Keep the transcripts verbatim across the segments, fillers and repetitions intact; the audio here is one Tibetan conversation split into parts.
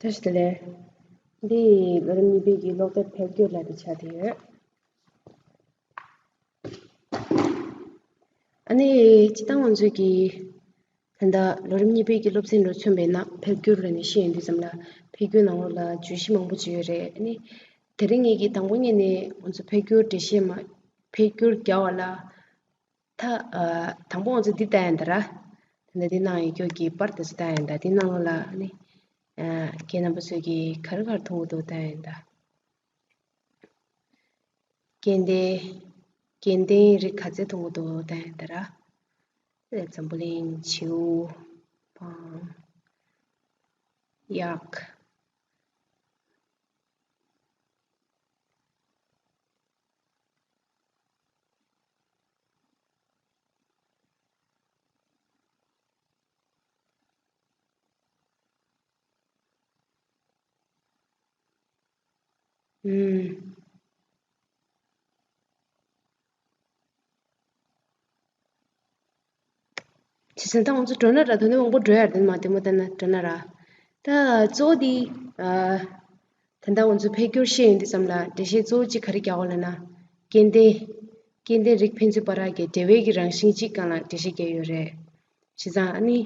བཀྲ་ཤིས་བདེ་ལེགས། འདི་ལོ་རིམ་གཉིས་པའི་གི་ཀློག་དེབ་འཕེལ་འགྱུར་ལབ་པའི་ཆ་དེ་ཡོད། ཨ་ནི་སྤྱིར་བཏང་ང་ཚོའི་གི་ད་ལྟ་ལོ་རིམ་གཉིས་པའི་གི་སློབ་ཚན་ལ་མཚོན་པས་ན་འཕེལ་འགྱུར་ལབ་ནས་བཤད་ཡོང་དུས་ཙམ་ལ་འཕེལ་འགྱུར་ནང་ལོགས་ལ་བརྗོད་གཞི་མང་པོ་ཅིག་ཡོད་རེད། ཨ་ནི་དེ་རིང་ངེད་ཀྱིས་དང་པོ་ཉིད་ནས་ང་ཚོ་འཕེལ་འགྱུར་འགྲེལ་བཤད་མ་འཕེལ་འགྱུར་རྒྱག་པ་ལ། ད་ཨ་དང་པོ་ང་ཚོ་འདི་ལྟ་ཡིན་ད་ར། ད་ལྟ་འདི་ནང་ཡོད་རྒྱུ་གི་པར་དེ་ཚོ་ལྟ་ཡིན་ད། འདི་ནང་ལོགས་ལ་ནི་ཨ་ཁྱེད་རྣམ་པ་ཚོས་ཀྱི་ག་རེ་ག་རེ་མཐོང་གི་འདུག་ལྟ་ཡིན་ད། སྐྱེ་ལྡན། སྐྱེ་ལྡན་རིགས་ག་ཚད་མཐོང་གི་འདུག་ལྟ་ཡིན་ད་ར། འཛམ་བུ་གླིང་བྱིའུ་སྤང་གཡག་ཨུམ། བྱས་ཙང་ད་ང་ཚོ་འགྲོ་ན་ར་དོ་ནི་མང་པོ་འགྲོ་ཡ་རེད་མ་ལྟད་མོ་ལྟ་ན་འགྲོ་ན་ར། ད་གཙོ་བོ་འདི་ཨ་ད་ལྟ་ང་ཚོ་འཕེལ་འགྱུར་བཤད་ཡོང་དུས་ཙམ་ལ་འགྲེལ་བཤད་གཙོ་བོ་གཅིག་ག་རེ་རྒྱག་དགོས་ལབ་ན། སྐྱེ་ལྡན། སྐྱེ་ལྡན་རིགས་ཕན་ཚུན་བར་གྱི་འབྲེལ་བའི་གི་རང་བཞིན་གཅིག་སྒང་ལ་འགྲེལ་བཤད་རྒྱག་ཡོད་རེད། བྱས་ཙང་ཨ་ནི་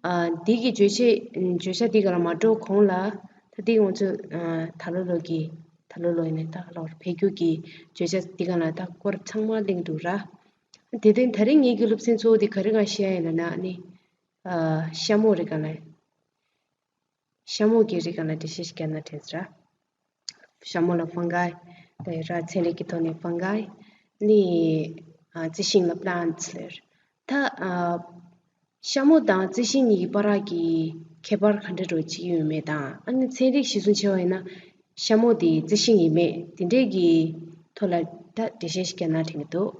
ཨ་འདི་གི་བརྗོད་བྱེད་བརྗོད་བྱ་འདི་སྒང་ལ་མ་འགྲོ་གོང་ལ་ད་འདི་ང་ཚོ་ཨ་ད་ལོ་ལོ་གི་ད་ལོ་ལོ་ཡིན་ནའི་ད་ལོར་འཕེལ་འགྱུར་གྱི་བརྗོད་བྱ་འདི་སྒང་ལ་ད་སྐོར་ཚང་མ་གླེང་འདུག་ར། དེ་དོན་ད་རིང་ངེད་ཀྱི་སློབ་ཚན་གཙོ་བོ་དེ་ག་རེ་གང་བཤད་ཡ་ཡིན་ལབ་ན་ཨ་ནི་ཨ་ཤ་མོ་རིགས་སྒང་ལ། ཤ་མོ་གི་རིགས་སྒང་ལ་འགྲེལ་བཤད་ཞིག་བརྒྱབ་ན་དྲན་སོང་ར། ཤ་མོ་ལ་ཕང་གའི་ད་ཡོད་ར། ཚན་རིག་གི་ཐོག་ནས་ཕང་གའི་ནི་ཨ་རྩི་ཤིང་ལ་པི་ལན་ཊི་སི་ལབ་ཡོད་ར། ད་ཨ་ཤ་མོ་དང་རྩི་ཤིང་གཉིས་ཀྱི་བར་གྱི་ཁྱད་པར་ག་འདྲ་འདྲ་བོ་ཅིག་ཡོད་མེད་དང་། ཨ་ནི་ཚན་རིག་གཞིར་བཟུང་བྱས་པ་ཡིན་ན་ཤ་མོ་དེ་རྩི་ཤིང་ཡིན་མེད་དེ་འདྲས་ཀྱི་ཐོག་ལ་ད་འགྲེལ་བཤད་ཞིག་བརྒྱབ་ན་དྲན་གྱི་འདུག་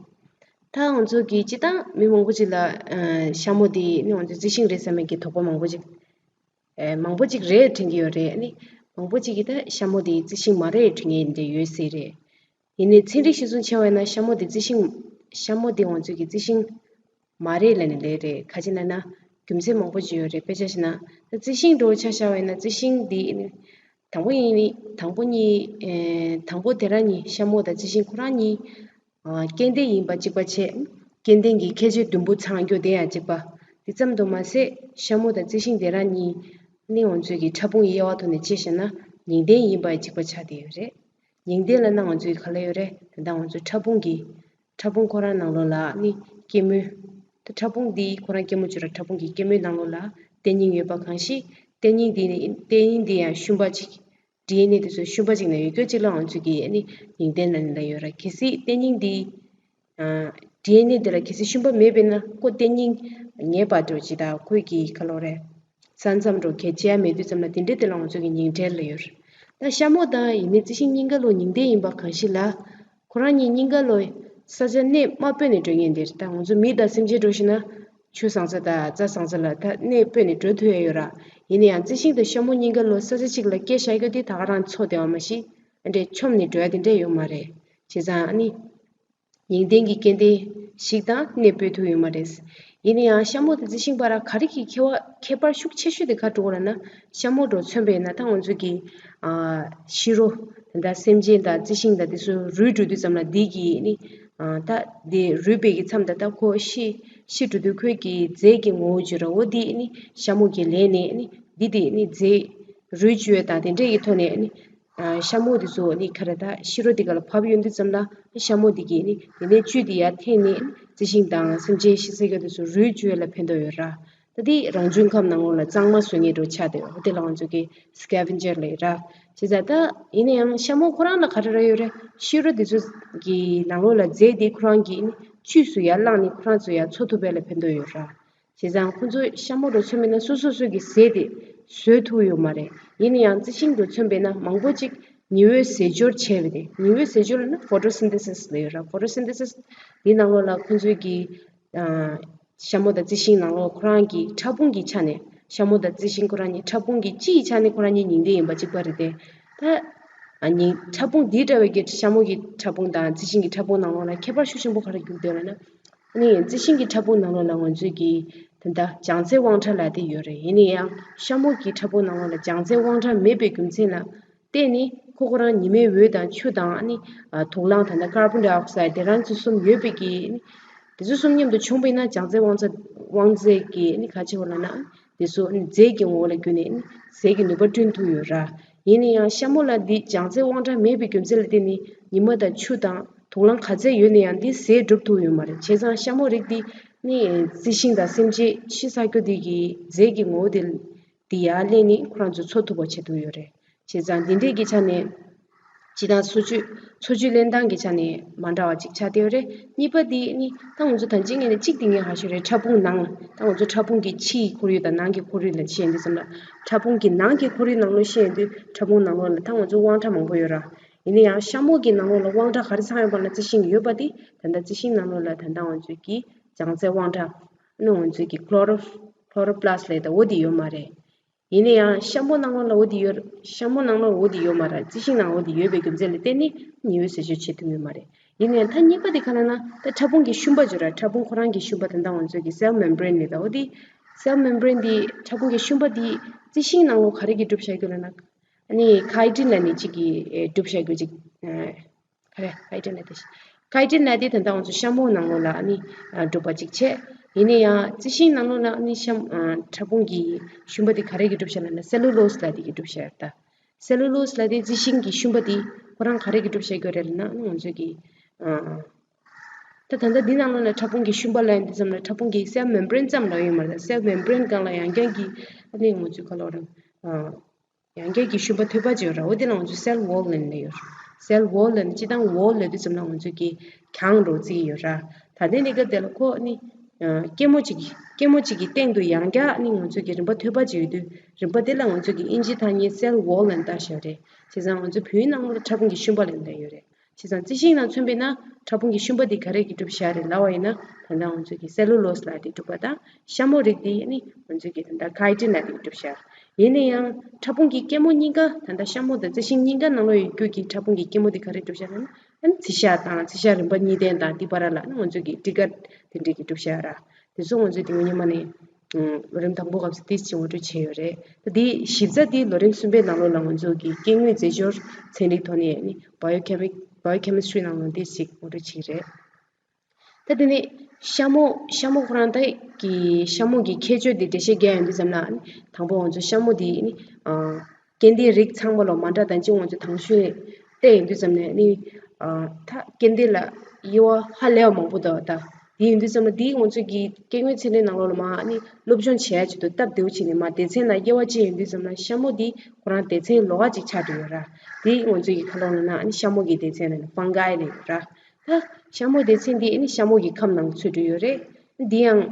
ད་ང་ཚོ་གི་སྤྱིར་བཏང་མི་མང་པོ་ཅིག་ལ་ཨ་ཤ་མོ་དེ་ནི་ང་ཚོ་རྩི་ཤིང་རེད་བསམ་མཁན་གྱི་དོགས་པ་མང་པོ་ཅིག་ཨེ་མང་པོ་ཅིག་རེད་དྲན་གྱི་ཡོད་རེད། ཨ་ནི་མང་པོ་ཅིག་གིས་ད་ཤ་མོ་དེ་རྩི་ཤིང་མ་རེད་དྲན་མཁན་དེ་ཡོད་སྲིད་རེད། ཡིན་ནའི་ཚན་རིག་གཞིར་བཟུང་བྱས་པ་ཡིན་ན་ཤ་མོ་དེ་རྩི་ཤིང་། ཤ་མོ་དེ་ང་ཚོས་ཀྱི་རྩི་ཤིང་མ་རེད་ལབ་ནས་ལབ་རེད། ག་ཅི་ལབ་ན་རྒྱུ་མཚན་མང་པོ་ཅིག་ཡོད་རེད། དཔེ་ཆ་བཞག་ན་ད་རྩི་ཤིང་འདྲ་བོ་ཆ་བཞག་པ་ཡིན་ན་རྩི་ཤིང་དེ་ནི་དང་པོ་ཡིན་ནི་དང་པོ་གཉིས་ཨེ་དང་པོ་དེ་རང་གཉིས་ཤ་མོ་དང་རྩི་ཤིང་ཁོ་རང་གཉིས་ཨ་སྐྱེ་ལྡན་ཡིན་པ་གཅིག་པ་བྱས། སྐྱེ་ལྡན་གྱི་ཁྱད་ཆོས་བདུན་པོ་ཚང་རྒྱུ་དེ་ཡང་གཅིག་པ། དེ་ཙམ་དུ་མ་ཟད་ཤ་མོ་དང་རྩི་ཤིང་དེ་རང་གཉིས་ནི་ང་ཚོའི་གི་ཕྲ་ཕུང་དབྱེ་བ་ཐོག་ནས་དཔྱད་བཞག་ན་ཉིང་ལྡན་ཡིན་པ་གཅིག་པ་ཆགས་བསྡད་ཡོད་རེད། ཉིང་ལྡན་ལབ་ན་ང་ཚོའི་ག་ལ་ཡོད་རེད། ད་ལྟ་ང་ཚོའི་ཕྲ་ཕུང་གི་ཕྲ་ཕུང་ཁོ་རང་ནང་ལོགས་ལ་ནི་སྐྱེད་མོས། ད་ཕྲ་ཕུང་འདི་ཁོ་རང་སྐྱེད་མོས་བྱུང་ར། ཕྲ་ཕུང་གི་སྐྱེད་མོས་ནང་ལོགས་ལ་ལྟེ་ཉིང་ཡོད་པ་གང་ཞིག་ལྟེ་ཉིང་འདི་ནི་ལྟེ་ཉིང་འདི་ཡང་ཤུན་པ་གཅིག་ཌི་ཨེན་ཨེ་དེ་ཚོ་ཤུན་པ་གཅིག་ནང་ཡོད་རྒྱུ་གཅིག་ལ་ང་ཚོས་ཀྱིས་ཨ་ནི་ཉིང་ལྡན་ལབ་ནས་ལབ་ཡོད་ར། གལ་སྲིད་ལྟེ་ཉིང་འདི་ཌི་ཨེན་ཨེ་དེ་ལ་གལ་སྲིད་ཤུན་པ་མེད་པས་ན་ཁོ་ལྟེ་ཉིང་ངེས་པར་དུ་ཇི་ལྟར་ཁོས་ཀྱི་ག་ལོ་རེད། ས་མཚམས་འགྲོ་གལ་ཆེ་ཡ་མེད་དུས་ཙམ་ལ་དེ་འདྲའི་དེ་ལ་ང་ཚོས་ཀྱིས་ཉིང་བྲལ་ལབ་ཡོད་ར། ད་ཤ་མོ་དང་ཡིན་ནའི་རྩི་ཤིང་གཉིས་ཀ་ལོ་ཉིང་ལྡན་ཡིན་པ་གང་ཞིག་ལ། ཁོ་རང་གཉིས་གཉིས་ཀ་ལོ་ས་ཆ་གནས་མ་སྤོས་ནས་འགྲོ་མཁན་དེ་རེད། ད་ང་ཚོ་མི་དང་སེམས་ཅན་འགྲོ་ཤེས་ན་ཆུ་ཟང་ས་དང་རྩྭ་ཟང་ས་ལ་ད་གནས་སྤོས་ནས་འགྲོ་ཐུབ་ཡ་ཡོད་ར། ཡིན་ན་ཡང་རྩི་ཤིང་དང་ཤ་མོ་གཉིས་ཀ་ལོ་ས་ཆ་གཅིག་ལ་སྐྱེས་བཞག་རྒྱུ་དེ་ད་ག་རང་འཚོ་བསྡད་པ་མ་གཞི་ཨ་འདྲས་མཆོངས་ནས་འགྲོ་ཡ་དེ་འདྲས་ཡོད་མ་རེད། བྱས་ཙང་ཨ་ནི་ཉིང་ལྡན་གྱི་སྐྱེ་ལྡན་ཞིག་དང་གནས་སྤོས་ཐུབ་ཡོད་མ་རེད། ཡིན་ན་ཡང་ཤ་མོ་དང་རྩི་ཤིང་བར་ག་རེ་གི་ཁྱད་པར་ཁྱད་པར་ཤུགས་ཆེ་ཤོས་དེ་ག་འགྲོ་གི་ལབ་ན། ཤ་མོ་འདྲ་མཚོན་པ་ཡིན་ན་ད་ང་ཚོ་གི་ཨ་ཤི་རོ་ད་སེམས་ཅན་དང་རྩི་ཤིང་དང་དེ་ཚོ་རུལ་འགྲོ་དུས་ཙམ་ལ་འདི་གི་ནི་ཨ་ད་དེ་རུལ་པའི་གི་མཚམས་དང་ད་ཁོ་ཤི་ཤི་འགྲོ་དུས་ཁོའི་གི་རྫས་ཀྱི་ངོ་བོ་བརྗོད་ར། འོ་འདི་ནི་ཤ་མོ་གི་ལས་ནི་ནི་འདི་དེ་ནི་རྫས་རུལ་འགྲོ་དང་དེ་འདྲས་ཀྱི་ཐོག་ནས་ནི། ཨ་ཤ་མོ་དེ་ཚོ་ནི་ག་རེ་ད་ཤི་རོ་དེ་ག་ལ་བབས་ཡོང་དུས་ཙམ་ལ་ཤ་མོ་དེ་གིས་ནི་དེ་ནས་བཅུད་དེ་ཡར་འཐེན་ནས་རྩི་ཤིང་དང་སེམས་ཅན་ཤི་ཚད་ཀྱི་དེ་ཚོ་རུལ་བཅུག་ཡ་ལ་ཕན་ཐོགས་ཡོད་ར། ད་དེ་རང་བྱུང་ཁམས་ནང་ལོགས་ལ་གཙང་མ་བཟོ་མཁན་འདྲ་ཆགས་བསྡད་ཡོད། དེ་ལ་ང་ཚོ་གི་སི་ཀེ་ཝེན་ཇར་ལབ་ཡོད་ར། བྱས་ཙང་ད་ཡིན་ན་ཡང་ཤ་མོ་ཁོ་རང་ལ་ག་རེ་རག་ཡོད་རེད། ཤི་རོ་དེ་ཚོ་གི་ནང་ལོགས་ལ་རྫས་དེ་ཁོ་རང་གིས་ནི་བཅུད་སུ་ཡར་བླངས་ནས་ཁོ་རང་ཚོ་ཡར་འཚོ་ཐུབ་པ་ལ་ཕན་ཐོགས་ཡོད་ར། བྱས་ཙང་ཁོ་ཚོས་ཤ་མོ་འདྲ་མཚོན་པ་ཡིན་ན་སོ་སོ་སོ་གི་ཟས་དེ་བཟོས་ཐུབ་ཡོད་མ་རེད། ཡིན་ན་ཡང་རྩི་ཤིང་འདྲ་མཚོན་པ་ཡིན་ན་མང་པོ་ཅིག་ཉི་འོད་ཟས་སྦྱོར་བྱས་པ་དེ། ཉི་འོད་ཟས་སྦྱོར་ལབ་ན་ཕོ་ཊོ་སིན་ཐེ་སིས་ལབ་ཡོད་ར། ཕོ་ཊོ་སིན་ཐེ་སིས་འདི་ནང་ལོགས་ལ་ཁོ་ཚོས་ཀྱི་ཨ་ཤ་མོ་དང་རྩི་ཤིང་ནང་ལོགས་ཁོ་རང་གི་ཕྲ་ཕུང་གི་ཆ་ནས་ཤ་མོ་དང་རྩི་ཤིང་ཁོ་རང་གཉིས་ཕྲ་ཕུང་གི་སྤྱི་ཡི་ཆ་ནས་ཁོ་རང་གཉིས་ཉིང་ལྡན་ཡིན་པ་གཅིག་པ་རེད་དེ། ད་ཨ་ནི་ཕྲ་ཕུང་འདི་འདྲ་བའི་གི་ཤ་མོ་གི་ཕྲ་ཕུང་དང་རྩི་ཤིང་གི་ཕྲ་ཕུང་ནང་ལོགས་ལ་ཁྱད་པར་ཤུགས་ཆེན་པོ་ག་རེ་གྱུར་འདུག་ལབ་ན། ཨ་ནི་རྩི་ཤིང་གི་ཕྲ་ཕུང་ནང་ལོགས་ལ་ང་ཚོས་ཀྱི་ ད་ལྟ་བྱང་རྩྭའི་དབང་ཕྲ་ལབ་དེ་ཡོད་རེད། ཡིན་ན་ཡང་ཤ་མོ་གི་ཕྲ་ཕུང་ནང་ལོགས་ལ་བྱང་རྩྭའི་དབང་ཕྲ་མེད་པའི་རྒྱུ་མཚན་ལ་བརྟེན་ནས་ཁོ་ཁོ་རང་ཉི་མའི་འོད་དང་ཆུ་དང་ཨ་ནི་ཨ་དུག་རླངས་ད་ལྟ་carbon dioxide དེ་རང་ཚོ་གསུམ་ཡོད་པའི་གི་ཨ་ནི་དེ་ཚོ་གསུམ་མཉམ་དུ་བྱུང་བས་ན་བྱང་རྩྭའི་དབང་རྩ་དབང་རྩའི་གི་ཨ་ནི་ག་ཅི་བ་ལབ་ན་དེ་ཚོ་ཨ་ནི་རྫས་ཀྱི་ངོ་བོ་ལ་གྱུར་ནས་ཨ་ནི་ཟས་ཀྱི་ནུས་པ་བསྐྲུན་ཐུབ་ཡོད་ར། ཡིན་ན་ཡང་ཤ་མོ་ལ་འདི་བྱང་རྩྭའི་དབང་ཕྲ་མེད་པའི་རྒྱུ་མཚན་ལ་བརྟེན་ནས་ཉི་མ་དང་ཆུ་དང་དུག་རླངས་ག་ཚད་ཡོད་ན་ཡང་འདི་ཟས་སྒྲུབ་ཐུབ་ཡོད་མ་རེད། བྱས་ཙང་ཤ་མོ་རིགས་འདི་ནི་རྩི་ཤིང་དང་སེམས་ཅན་ཤི་ཚར་རྒྱུ་དེ་གི་རྫས་ཀྱི་ངོ་བོ་དེ་འདི་ཡར་ལེན་ནས་ཁོ་རང་ཚོ་འཚོ་ཐུབ་པ་བྱེད་ཐུབ་ཡོད་རེད། བྱས་ཙང་འདི་འདྲས་ཀྱི་ཆ་ནས་སྤྱིར་བཏང་འཚོ་བཅུད་འཚོ་བཅུད་ལེན་སྟངས་ཀྱི་ཆ་ནས་མ་འདྲ་བ་ཅིག་ཆགས་བསྡད་ཡོད་རེད། གཉིས་པ་དེ་ནི་ད་ང་ཚོ་ད་ཅི་ངས་ནི་གཅིག་དེ་ངས་ཧ་ཤོད་རེད། ཕྲ་ཕུང་ནང་ད་ང་ཚོ་ཕྲ་ཕུང་གི་ཕྱིའི་ཁོར་ཡུག་དང་ནང་གི་ཁོར་ཡུག་ལ་བཤད་ཡོང་དུས་ཙམ་ལ་ཕྲ་ཕུང་གི་ནང་གི་ཁོར་ཡུག་ནང་ལོགས་བཤད་ཡོང་དུས་ཕྲ་ཕུང་ནང་ལོགས་ལ་ད་ང་ཚོ་དབང་ཕྲ་མང་པོ་ཡོད་ར། ཡིན་ན་ཡང་ཤ་མོ་གི་ནང་ལོགས་ལ་དབང་ཕྲ་ག་རེ་ཚང་ཡོད་པ་ལ་རྩི་ཤིང་ཡོད་པ་དེ་ད་ལྟ་རྩི་ཤིང་ནང་ལོགས་ལ་ད་ལྟ་ང་ཚོས་ཀྱི་བྱང་རྩྭའི་དབང་ཕྲ་ནི་ང་ཚོས་ཀྱི་chloro chloroplast ལབ་ད་འོ་དེ་ཡོད་མ་རེད། ཡིན་ན་ཡང་ཤ་མོ་ནང་ལོགས་ལ་འོ་དེ་ཡོད། ཤ་མོ་ནང་ལོགས་འོ་དེ་ཡོད་མ་རེད། རྩི་ཤིང་ནང་འོ་དེ་ཡོད་པའི་རྒྱུ་མཚན་ལ་བརྟེན་ནས་ཉི་འོད་བཟོ་བཅོས་བྱེད་ཐུབ་ཡོད་མ་རེད། ཡིན་ན་ཡང་ད་གཉིས་པ་དེ་ག་ལབ་ན་ད་ཕྲ་ཕུང་གི་ཤུན་པ་བརྗོད་ར། ཕྲ་ཕུང་ཁོ་རང་གི་ཤུན་པ་དེ་འདྲ་ང་ཚོས་ཀྱི་cell membrane ལབ་ད་འོ་དེ་cell membrane དེ་ཕྲ་ཕུང་གི་ཤུན་པ་དེ་རྩི་ཤིང་ནང་ལོགས་ག་རེ་གིས་གྲུབ་བཞག་རྒྱུ་ལབ་ན་ཨ་ནི་chitin ལབ་ནི་གཅིག་གིས་གྲུབ་བཞག་རྒྱུ་གཅིག་ག་རེ་chitin ལབ་དེ་chitin ལབ་དེ་ད་ལྟ་ང་ཚོ་ཤ་མོ་ནང་ལོགས་ལ་ཨ་ནི་གྲུབ་པ་གཅིག་བྱས། ཡིན་ན་ཡང་རྩི་ཤིང་ནང་ལོགས་ལ་ཨ་ནི་ཤ་ཕྲ་ཕུང་གི་ཤུན་པ་དེ་ག་རེ་གིས་གྲུབ་བཞག་ལབ་ན་cellulose ལབ་དེ་གིས་གྲུབ་བཞག་ཡོད་ད། cellulose ལབ་དེ་རྩི་ཤིང་གི་ཤུན་པ་དེ་ཁོ་རང་ག་རེ་གིས་གྲུབ་བཞག་རྒྱུ་རེད་ལབ་ན་ཨ་ནི་ང་ཚོས་ཀྱི་ད་ད་ལྟ་འདི་ནང་ལོགས་ལ་ཕྲ་ཕུང་གི་ཤུན་པ་ལབ་ཡོང་དུས་ཙམ་ལ་ཕྲ་ཕུང་གི་cell membrane ཙམ་ལབ་ཡོད་མ་རེད། cell membrane སྒང་ལ་ཡང་བསྐྱར་གྱི་ཨ་ནི་ང་ཚོས་ག་ལབ་རེད། ཡང་བསྐྱར་གྱི་ཤུན་པ་ཐོད་པ་ཅིག་ཡོད་ར། འོ་དེ་ལ་ང་ཚོས་cell wall ལབ་ནས་ཡོད་ར། cell wall ལབ་ནས་སྤྱིར་བཏང་wall ལབ་དུས་ཙམ་ལ་ང་ཚོས་ཀྱི་གྱང་རོ་བརྩི་གི་ཡོད་ར། ད་ལྟའི་གནས་སྐབས་དེ་ལ་ཁོ་ནི་སྐྱེད་མོ་གཅིག་གི་སྐྱེད་མོ་གཅིག་གི་སྟེང་དུ་ཡང་བསྐྱར་ནི་ང་ཚོས་ཀྱི་རིམ་པ་ཐོད་པ་ཅིག་ཡོད་དུས་རིམ་པ་དེ་ལ་ང་ཚོས་ཀྱི་ཨིན་ཇིའི་ཐ་སྙད་cell wall ལབ་ནས་བཏགས་བཞག་རེད། བྱས་ཙང་ང་ཚོའི་བོད་ཡིག་ནང་ལ་ཕྲ་ཕུང་གི་ཤུན་པ་ལབ་ནས་ཡོད་རེད། བྱས་ཙང་རྩི་ཤིང་ནང་མཚོན་པས་ན་ཕྲ་ཕུང་གི་ཤུན་པ་འདི་ག་རེ་གིས་གྲུབ་བཞག་རེད་ལབ་པ་ཡིན་ན་ད་ལྟ་ང་ཚོས་ཀྱི་cellulose ལབ་དེ་གྲུབ་པ་དང་ཤ་མོ་རིགས་འདི་ནི་ང་ཚོས་ཀྱི་ད་ལྟ་chitin ལབ་དེ་གྲུབ་བཞག་ཡིན་ན་ཡང་ཕྲ་ཕུང་གི་སྐྱེད་མོ་གཉིས་ཀ་ད་ལྟ་ཤ་མོ་དང་རྩི་ཤིང་གཉིས་ཀ་ནང་ལོགས་ཡོད་རྒྱུ་གི་ཕྲ་ཕུང་གི་སྐྱེད་མོ་འདི་ག་རེ་གྲུབ་བཞག་ན་ཨ་ནི་རྩི་ཤ་དང་རྩི་ཤ་རིམ་པ་གཉིས་ལྡན་དང་འདི་བར་ལ་ནི་ང་ཚོས་ཀྱི་ཊི་ཀ་དེ་འདྲས་ཀྱི་གྲུབ་བཞག་ར། དེ་ཚོ་ང་ཚོས་དེ་སྔོན་ཉི་མ་ནས་ལོ་རིམ་དང་པོ་སྐབས་སུ་ཏིས་ཅིག་ངོ་སྤྲོད་བྱས་ཡོད་རེད། ད་དེའི་ཞིབ་ཚགས་དེ་ལོ་རིམ་གསུམ་པའི་ནང་ལོགས་ལ་ང་ཚོ་གི་སྐྱེ་དངོས་རྫས་སྦྱོར་ཚན་རིག་ཐོག་ནས་ནི་biochemi- biochemistry ནང་ལ་ཏིས་ཅིག་ངོ་སྤྲོད་བྱས་རེད། ད་དེ་ནས་ཤ་མོ་ཤ་མོ་ཁོ་རང་ད་གི་ཤ་མོ་གི་ཁྱད་ཆོས་དེ་འགྲེལ་བཤད་རྒྱག་ཡོང་དུས་ཙམ་ལ་ནི་དང་པོ་ང་ཚོ་ཤ་མོ་དེ་ནི་སྐྱེ་ལྡན་རིགས་ཚང་མ་ལ་མ་འདྲ་དང་ཅི་ང་ཚོ་དང་ཤོས་བལྟས་ཡོང་དུས་ཙམ་ནས་ནི་ད་སྐྱེ་ལྡན་ལ་དབྱེ་བ་ཧ་ལས་པ་མང་པོ་འདུག་ད་དེ་ཡིན་དུས་ཙམ་ལ་དེའི་ང་ཚོ་གི་སྐྱེ་དངོས་ཚན་རིག་ནང་ལོགས་ལ་མ་ནི་སློབ་སྦྱོང་བྱེད་ཡ་ཆེད་དུ་སྟབས་བདེ་པོ་བྱས་ནས་མ་སྡེ་ཚན་ལ་དབྱེ་བ་ཕྱེ་ཡོང་དུས་ཙམ་ལ་ཤ་མོ་དེ་ཁོ་རང་སྡེ་ཚན་ལོགས་ཀ་ཅིག་ཆགས་འགྲོ་ཡོད་ར། དེ་ང་ཚོ་གི་ཁ་ལོག་ལ་ན་ནི་ཤ་མོ་གི་སྡེ་ཚན་ལ་ནི་fungi ལབ་ཡོད་ར། ད་ཤ་མོ་སྡེ་ཚན་འདི་ནི་ཤ་མོ་གི་ཁམས་ནང་ཚུད་འགྲོ་ཡོད་རེད། འདི་ཡང་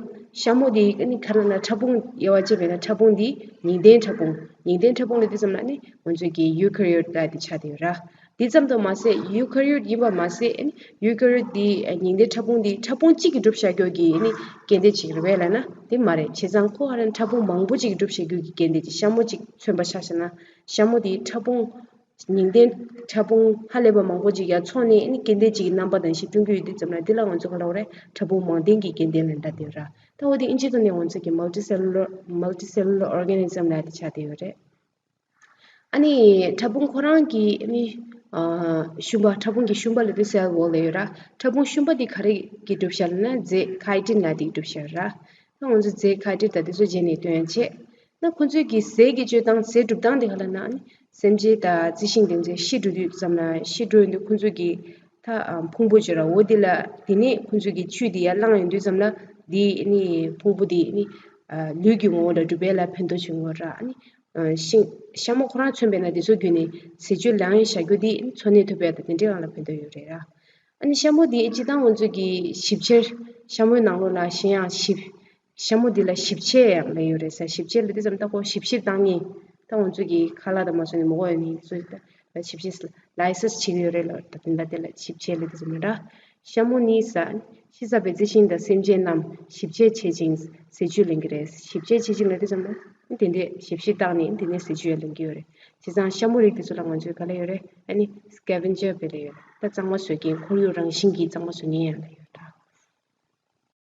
ཤ་མོ་འདི་ནི་ག་རེ་ལབ་ན་ཕྲ་ཕུང་དབྱེ་བ་ཕྱེ་བས་ན་ཕྲ་ཕུང་འདི་ཉིང་ལྡན་ཕྲ་ཕུང་། ཉིང་ལྡན་ཕྲ་ཕུང་ལབ་དུས་ཙམ་ལ་ནི་ང་ཚོ་གི་eukaryote ལབ་དེ་ཆགས་བསྡད་ཡོད་ར། འདི་ཙམ་དུ་མ་ཟད་eukaryote ཡིན་པ་མ་ཟད་ནི་eukaryote འདི་ཉིང་ལྡན་ཕྲ་ཕུང་འདི་ཕྲ་ཕུང་གཅིག་གིས་གྲུབ་བཞག་རྒྱུ་གི་ནི་སྐྱེ་ལྡན་ཅིག་རེད་པས་ལབ་ན་དེ་མ་རེད། བྱས་ཙང་ཁོ་ག་རེ་ཕྲ་ཕུང་མང་པོ་ཅིག་གིས་གྲུབ་བཞག་རྒྱུ་གི་སྐྱེ་ལྡན་ཅིག་ཤ་མོ་གཅིག་མཚོན་པ་ཆ་བཞག་ན་ཤ་མོ་འདི་ཕྲ་ཕུང་ཉིང་ལྡན་ཕྲ་ཕུང་ཧ་ལས་པ་མང་པོ་ཅིག་ཡར་ཚོགས་ནས་ནི་སྐྱེ་ལྡན་གཅིག་གི་རྣམ་པ་དང་ཞིག་བསྐྲུན་གྱི་ཡོད་དུས་ཙམ་ལ་འདི་ལ་ང་ཚོ་ག་ལབ་རེད། ཕྲ་ཕུང་མང་ལྡན་གྱི་སྐྱེ་ལྡན་ལབ་འདྲ་དེ་ར། ད་འོ་དེ་ཨིན་ཇི་ཐོག་ནས་ང་ཚོ་གི་multicellular multicellular organism ལབ་དེ་ཆགས་བསྡད་ཡོད་རེད། ཨ་ནི་ཕྲ་ཕུང་ཁོ་རང་གི་ཨ་ནི་ཨ་ཤུན་པ་ཕྲ་ཕུང་གི་ཤུན་པ་ལབ་དུས་cell wall ལབ་ཡོད་ར། ཕྲ་ཕུང་ཤུན་པ་དེ་ག་རེ་གིས་གྲུབ་བཞག་ལབ་ན་རྫས་chitin ལབ་དེ་གིས་གྲུབ་བཞག་ར། ད་ང་ཚོ་རྫས་chitin དང་དེ་ཚོ་རྗེས་ནས་སྟོན་ཡ་བྱེད། ན་ཁོ་ཚོའི་གི་ཟས་ཀྱི་སྤྱོད་སྟངས་ཟས་སྒྲུབ་སྟངས་དེ་ག་ལབ་ན་ནི་སེམས་ཅན་དང་རྩི་ཤིང་དེ་ཚོ་ཤི་འགྲོ་དུས་ཙམ་ལ་ཤི་འགྲོ་ཡོང་དུས་ཁོ་ཚོའི་གི་ད་ཕུང་པོ་བརྗོད་ར་འོ་དེ་ལ་དེ་ནས་ཁོ་ཚོའི་གི་བཅུད་དེ་ཡར་བླངས་ཡོང་དུས་ཙམ་ལ་དེ་ནི་ཕུང་པོ་དེ་ནི་ལུས་ཀྱི་ངོ་བོ་ལ་གྲུབ་པ་ལ་ཕན་ཐོགས་བྱུང་ཡོད་ར། ནི་ཤིང་ཤ་མོ་ཁོ་རང་མཚོན་པས་ན་དེ་ཚོ་བརྒྱུད་ནས་ཟས་བཅུད་ལེན་བཞག་རྒྱུ་དེ་འཚོ་གནས་ཐུབ་པ་དང་དེ་འདྲའི་རང་ལ་ཕན་ཐོགས་ཡོད་རེད་ར། ཨ་ནི་ཤ་མོ་འདི་སྤྱིར་བཏང་ང་ཚོ་གི་ཞིབ་ཕྱིར་ཤ་མོའི་ནང་ལོགས་ལ་གཞན་ཡང་ཞིབ་ཤ་མོ་འདི་ལ་ཞིབ་དཔྱད་ཡང་ལབ་ཡོད་རེད་ཟེར། ཞིབ་དཔྱད་ལབ་དུས་ཙམ་ད་ཁོ་ཞིབ་བཤེར་བཏང་མཁན་ད་ང་ཚོ་གི་ཁ་ལག་དང་མ་སོང་ནས་མི་གོ་ཡོད་ནི་ཚོ་ཞིབ་དཔྱད་ལ་ཡ་སི་ཊི་བྱེད་ཀྱི་ཡོད་རེད་ལ། ད་དེ་འདྲ་དེ་ལ་ཞིབ་དཔྱད་ལབ་དུས་ཙམ་ལ་ཤ་མོ་ནི་ཟ་ཤི་ཚར་བའི་རྩི་ཤིང་དང་སེམས་ཅན་རྣམས་ཞིབ་དཔྱད་བྱེད་ཅིང་ཟས་བཅུད་ལེན་གྱི་རེད། ཞིབ་དཔྱད་བྱེད་ཅིང་ལབ་དུས་ཙམ་ལ་དེ་འདྲས་ཞིབ་བཤེར་བཏང་ནས་དེ་ནས་ཟས་བཅུད་ཡང་ལེན་གྱི་ཡོད་རེད། བྱས་ཙང་ཤ་མོ་རིགས་དེ་ཚོ་ལ་ང་ཚོས་ག་ལབ་ཡོད་རེད། ཨ་ནི་scavenger བེ་ལབ་ཡོད་རེད། ད་གཙང་མ་བཟོ་མཁན་ཁོར་ཡུག་རང་བཞིན་གྱིས་གཙང་མ་བཟོ་མཁན་ཡང་ལབ་ཡོད།